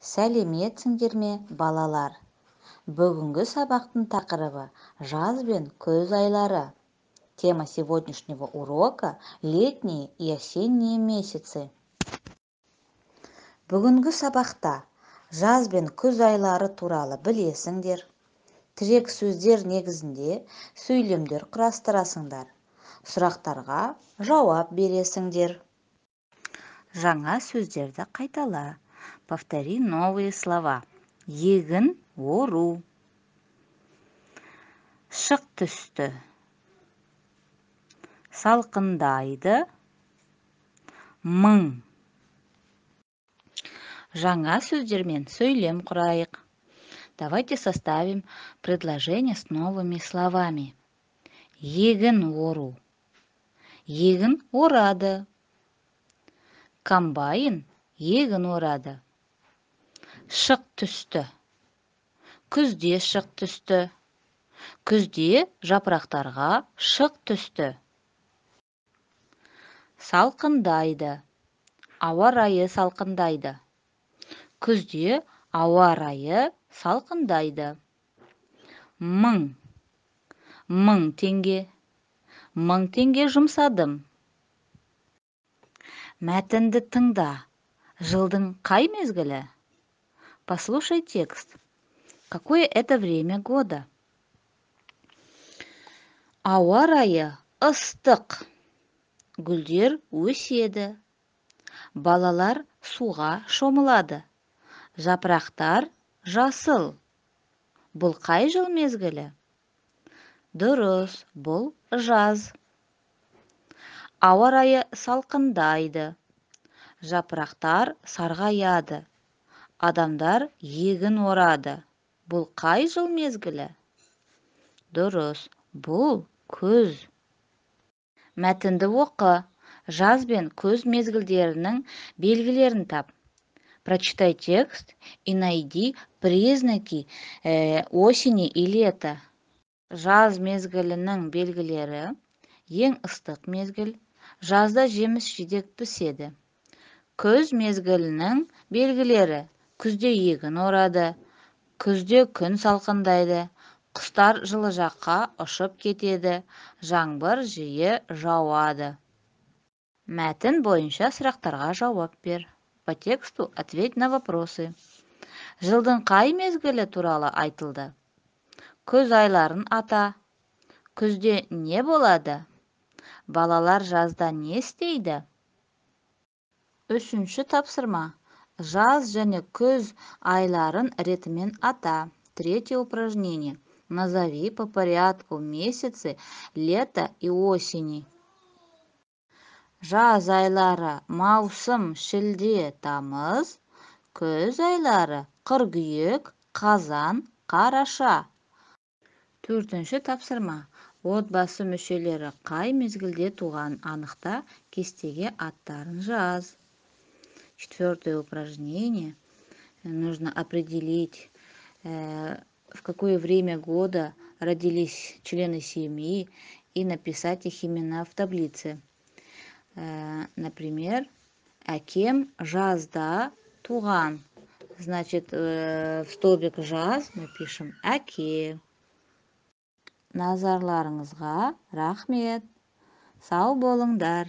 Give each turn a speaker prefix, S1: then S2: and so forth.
S1: Сәлеметсіңдер ме, балалар? Бүгінгі сабақтың тақырыбы: жаз бен күз айлары. Тема сегодняшнего урока – летние и осенние месяцы. Бүгінгі сабақта жаз бен күз айлары туралы білесіңдер, тірек сөздер негізінде сөйлемдер құрастырасыңдар, сұрақтарға жауап бересіңдер. Жаңа сөздерді қайтала. Повтори новые слова. Егін ору, шық түсті, салқындайды, мың. Жаңа сөздермен сөйлем құрайық. Давайте составим предложение с новыми словами. Егін ору: егін орады, комбайн егін орады. Шық түсті: күзде шық түсті, күзде жапырақтарға шық түсті. Салқындайды: ауа райы салқындайды, күзде ауа райы салқындайды. Мың: 1000 теңге, 1000 теңге жұмсадым. Мәтінді тыңда. Жылдың қай мезгілі? Послушай текст. Какое это время года? Ауа райы ыстық, гүлдер өседі, балалар суға шомылады, жапырақтар жасыл. Бұл қай жыл мезгілі? Дұрыс, бұл жаз. Ауа райы салқындайды, жапырақтар сарғаяды, адамдар егін орады. Бұл қай жыл мезгілі? Дұрыс, бұл күз. Мәтінді оқы. Жаз бен күз мезгілдерінің белгілерін тап. Прочитай текст и найди признаки осени и лета. Жаз мезгілінің белгілері: ең ыстық мезгіл, жазда жеміс жидек піседі. Күз мезгілінің белгілері: күзде егін орады, күзде күн салқындайды, құстар жылы жаққа ұшып кетеді, жаңбыр жиі жауады. Мәтін бойынша сұрақтарға жауап бер. По тексту ответь на вопросы. Жылдың қай мезгілі туралы айтылды? Күз айларын ата. Күзде не болады? Балалар жазда не істейді? Үшінші тапсырма: жаз және күз айларын ретімен ата. Третье упражнение: назови по порядку месяцы лета и осени. Жаз айлары: маусым, шілде, тамыз. Күз айлары: қыркүйек, қазан, қараша. Төртінші тапсырма: отбасы мүшелері қай мезгілде туғанын анықта, кестеге аттарын жаз. Четвертое упражнение: нужно определить, в какое время года родились члены семьи, и написать их имена в таблице. Например, әкем жазда туған. Значит, в столбик «жаз» мы пишем «әке». Назарларыңызға рахмет. Сау болыңдар.